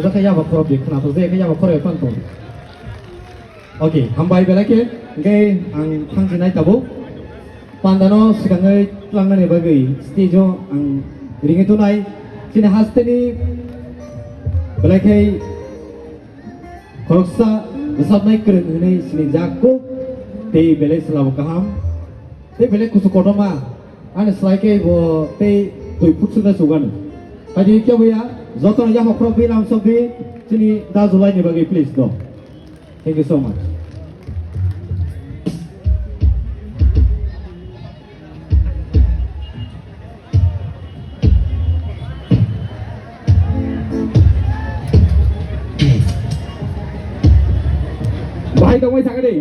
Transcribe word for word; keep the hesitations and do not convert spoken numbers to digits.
Jaka yaba khorok di khna to, je yaba khorok pan to. Okay, hambai belai khe, hingke ang thangsinai tabuk. Pandano swkangwi tlangnani bagwi stage-o ang ringwi tongnai. Chini hasteni belai khe khoroksa bwsapnai kwrwng hwnwi sinijak kuk tei belai swlabo kaham tei belai kusu kotorma ani swlai khe bo tei twi phutsukna chukgano. Phaidi keboya jotono yaphak khorok bi lamsokdi chini da July ni bagwi please do. Thank you so much. Bahai tongwi sakadi.